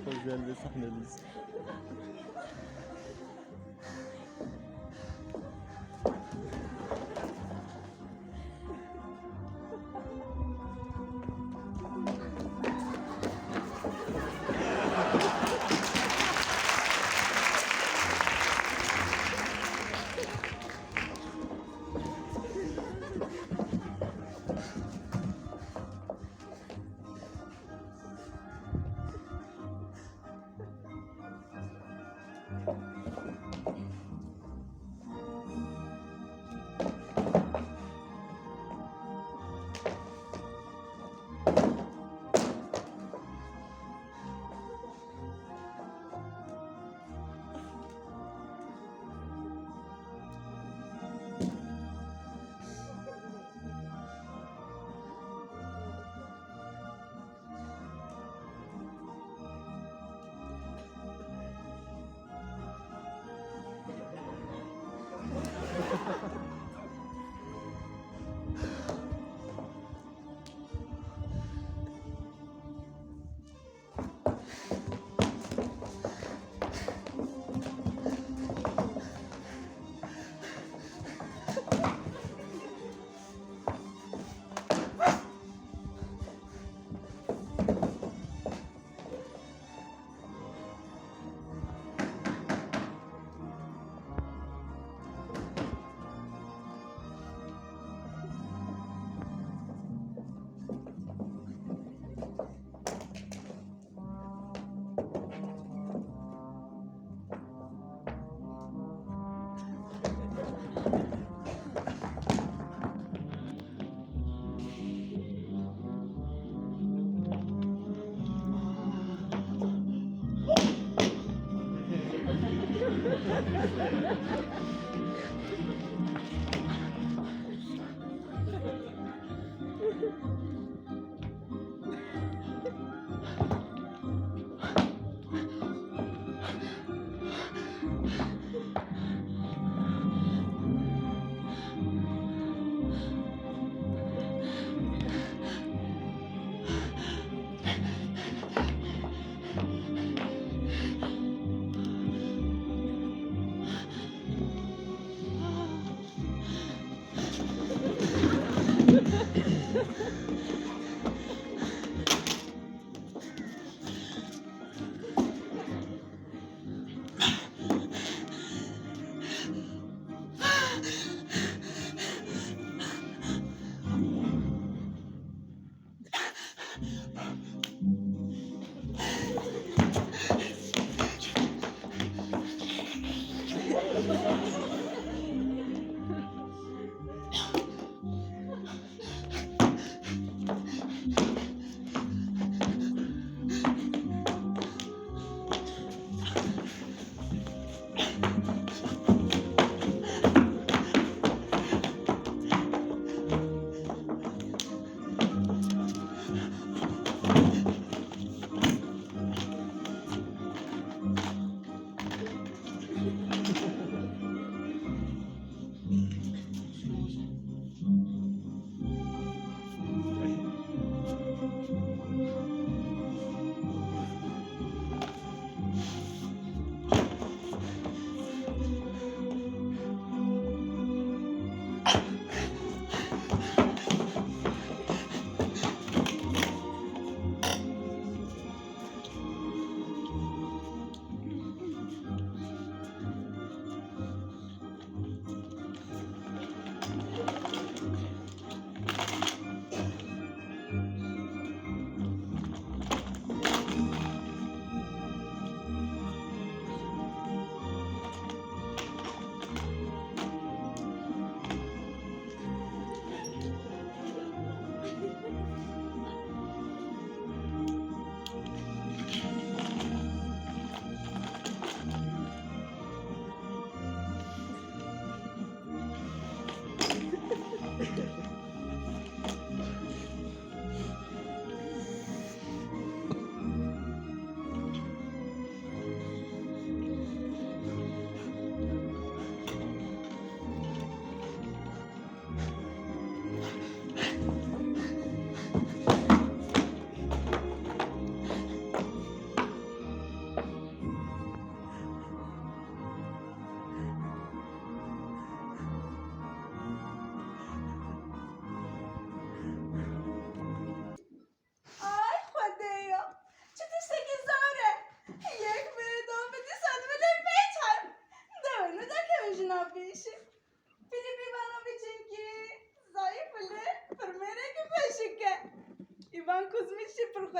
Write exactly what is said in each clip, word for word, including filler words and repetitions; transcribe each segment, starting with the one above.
Özel ve sahnemiz.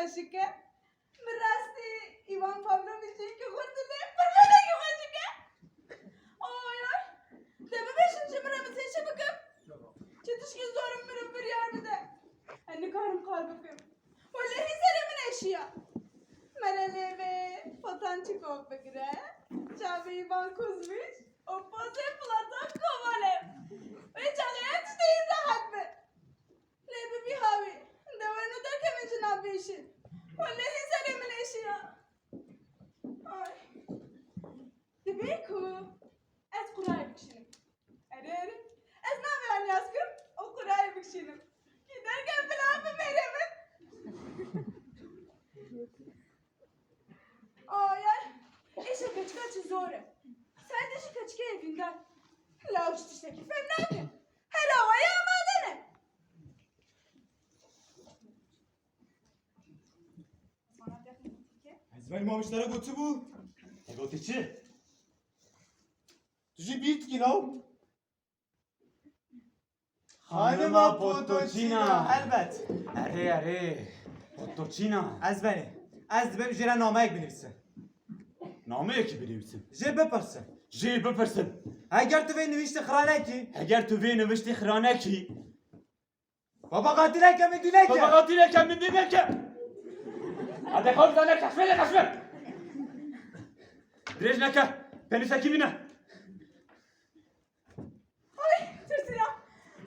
xweşik e. Bi rastî Îvan Pavlovîç yekî xurt dilê pirmêrekî xweşik e. Oy oy. De bibêjin ji min re min sê çi bikim? Çi tişkî zor in min re biryar bide. Ez nikarim qal bikim. Welehî serê min eşiya. Mere lê vê potançîkov bigire, çavê Îvan Kuzmîç û pozê Platon Kovalev. Wê çaxê her tiştê hîn rehet be. Lê bibî hawî, de we nû derkevin ji nav vê îşê. Welehî serê min eşiya. Ay. Divê ku ez qurayê bikişînim. Erê, erê. Ez navê wan yaz kim û qurayê bikişînim. Kî derkev bila bimêre min. Ay, ay. Êşe keçika çi zor e. Serdê jî keçikê evîndar. Law ji tiştekî fêm nake. Her awayî amade ne. Ez berî mamoste re gotibû. Te gotî çi? Tu jî bîr dikî law? Xanima Potoçîna. Elbet. Erê, erê. Potoçîna. Ez benî. Ez dibêm jê re nameyek binivîsim. Nameyekî binivîsim. Jê bipirsim. Jê bipirsim. Heger tu vê nivîştî xira nekî. Heger tu vê nivîştî xira nekî. Baba, qatî neke, min dî neke. Baba, qatî neke, min dî neke. Hadi, xorza neke, xeşme neke, xeşme. Dirêj neke, penîsekî bîne. Ay, tirsîya.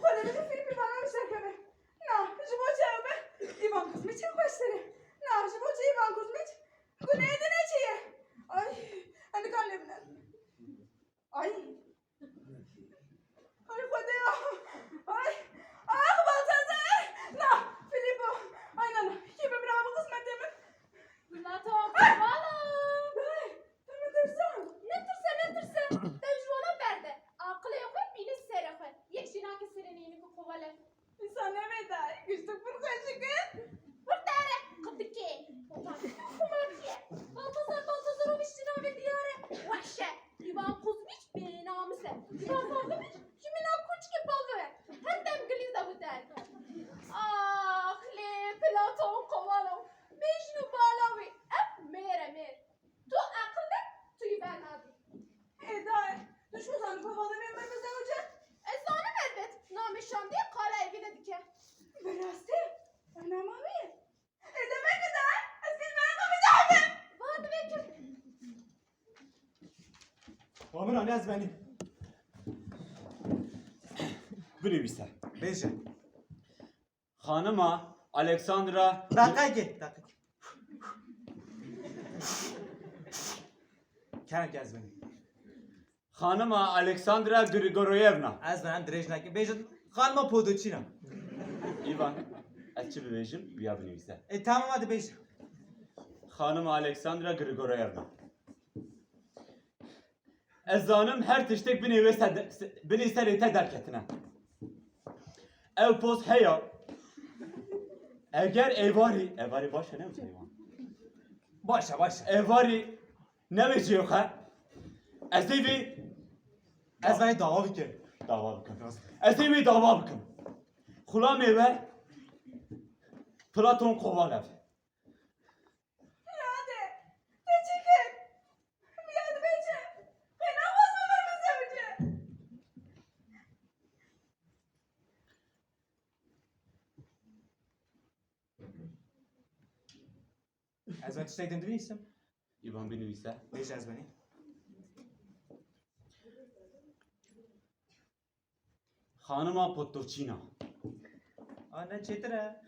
Xwedê bide Fîlîpî bana min serkeve. Na, ji bo çi ew be? Îvan Kuzmîç çi xweştir e. Na, ji bo çi Îvan Kuzmîç? Gunehê din e çi ye? Ay, em nikan lê bine. Ay. Ay Xwedê ya. Ay. Ax Baltazar. Na, Filipo. Ay na na. Kî bi min re bi qismetê min. Nato, bala. Ay, tu min tirsan. Netirse, netirse. Te ji wana berde. Aqilê xwe bîne serê xwe. Yek jî nake serê neynik û kovale. Îsa nevê dayê, giştik pir xweşik e. Pir dere, qidikê. Xumartiye. Baltazar Baltazaroviç di navê diyar e. Wehş e. Îvan Kuzmîç bênamis e. Îvan Pavloviç ji mîna kûçikê Pavlo ye. Her dem gilî de bû der. Ax lê Platon Kovalov. Bêjin û bala wî. Ev mêr e mêr. Tu aqil be, tu yî bernadî. Ê dayê, tu çi zanî ku Xwedê bê min bizewice? Ez zanim elbet, namê şandiyê qala evî de dike. Bi rastî? Ew nama wî ye? Ê de veke dayê, ez kî ji bera xwe bidehibim. Va divê kim? Wa min anî ez benî. Binivîse. Bêje. Xanima Alexandra. Deqekê, deqekê. Kerem ke ez benim. Xanima Alexandra Grigoroyevna. Ez benim, dirêj nekin. Bêjin xanima Podoçina. Îvan, ez çi bibêjim, wiya binivîse. E, tamam, hadi bêje. Xanima Alexandra Grigoroyevna. Ez zanim her tiştek binê wê ser de, se-, binê serê te derketine. Ew post heya. Eger êvarî, êvarî baş e, ne wî wan? Baş e, baş e. Êvarî newê cihê xwe. Ez ê vê. Ez vê dawa bikim. Dawa bikim. Rast. Ez ê vê dawa bikim. Xulamê we Platon Kovalev. Rade, te çi kir? Viya dibêje, qey naxwaz bi min bizewice. Ez ê tiştek din dinivîsim. Îvan binivîse. Bêje ez benî. Xanima Potoçîna. A, ne çêtir e.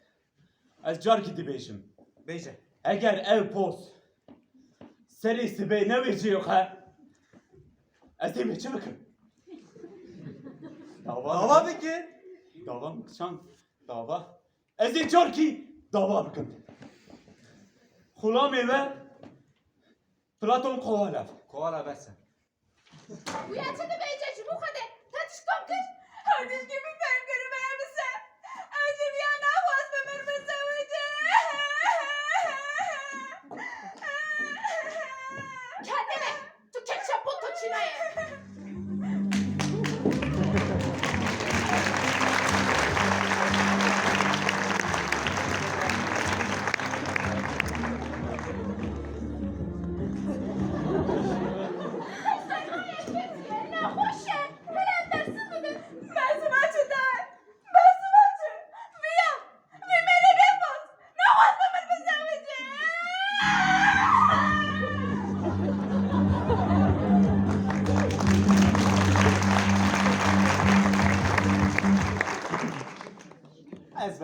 Ez carkî dibêjim. Bêje. Eger ew post serê sibê newê cihê xwe, ez ê wê çi bikim? Dawa Dawa bikim. Bikin. Dawa bikim. Çand dawa. Ez ê carkî dawa bikim. Xulamê we Platon Kovalev. Kovalev bes e. Wî ya çi dibêje ji bo Xwedê? Te tişt kom kir? Her tiştî min fêm kiribe, em bi se. Ez ji viya naxwaz bi min bizewice. Kendine, tu keçe boto çinayê.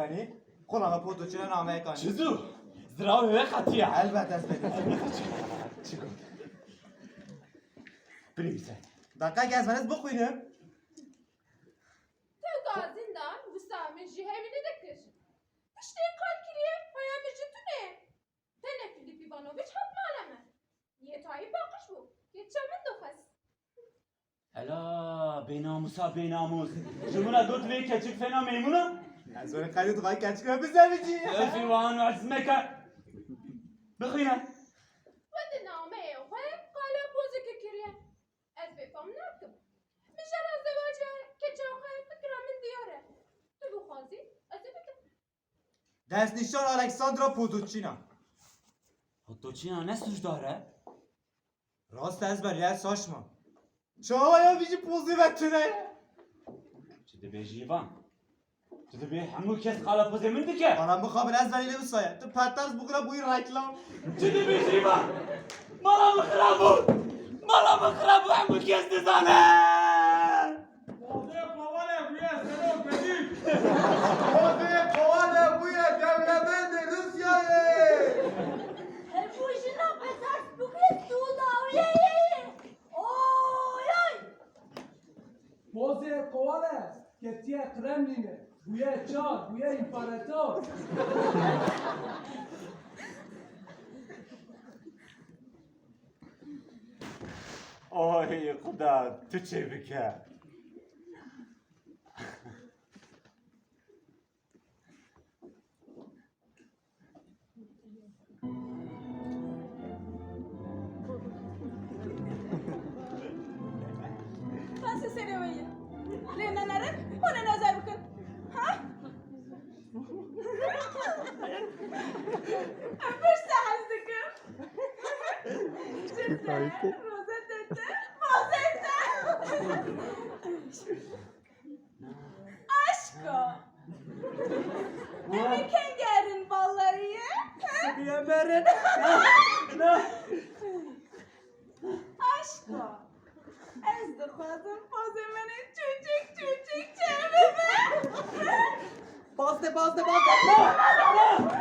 Yanî, qulama potoçine nameyek anî. Çi zû? Zirav hê qetiye. Elbet ez pê. Çi got? Binivîse. Dakika ez ben ez bixwînim. Tewka zindan wisa min jî hevînî dikir. Tiştê qal kiriye, haya min ji tune. Tenê Filip Îvanoviç hat mala me. Niyeta wî paqij bû. Keça min dixwest. Hela, bênamûsa bênamûs. Ji min re got vê keçik fena meymûn e? Ez were qedî dixwayî keçik me bizevicî. Öf, Îvan, ez meke. Bixwîne. We di nameyê xwe qala pozeke kiriye. Ez bêfam nakim. Min jê re zewaca keça xwe fikra min diyar e. Tu bixwazî, ez ê bikim. Destnîşan Alexandra Potoçina. Potoçina ne sûcdar e? Rast e, ez ber ya saçma. Çawa ya vî jî pozê ve tune ye? Çi dibêjî van? Tu dibê hemû kes qala pozê min dike? Bana mixabin ez verî lê wisa ye. Tu peter ji bo xwe bûyî reklam. Çi dibêjî van? Mala min xirab bû. Mala min xirab bû, hemû kes dizane. Pozê Kovalev bûye serok bedîl. Pozê Kovalev bûye dewlemendê Rûsyayê. Her bû jina pezers bûke Sûdawiyeyê. Oy oy. Pozê Kovalev ketiye Kremlînê. Bûye çar, bûye împarator. Ay Xuda, tu çêbike. Qasî serê we ye. Lê nenerin, hûn ê nazar bikin. Ha? Em pişt te hez dikim. Ji te, roze te te, bazê te. Aşko. Em ê kengî herin balayî ye? Sibî em herin. Na, na. Aşko. Ez dixwazim pozê min ê çûçik çûçik çêbibe. Baz de, baz de, baz de. Na, na.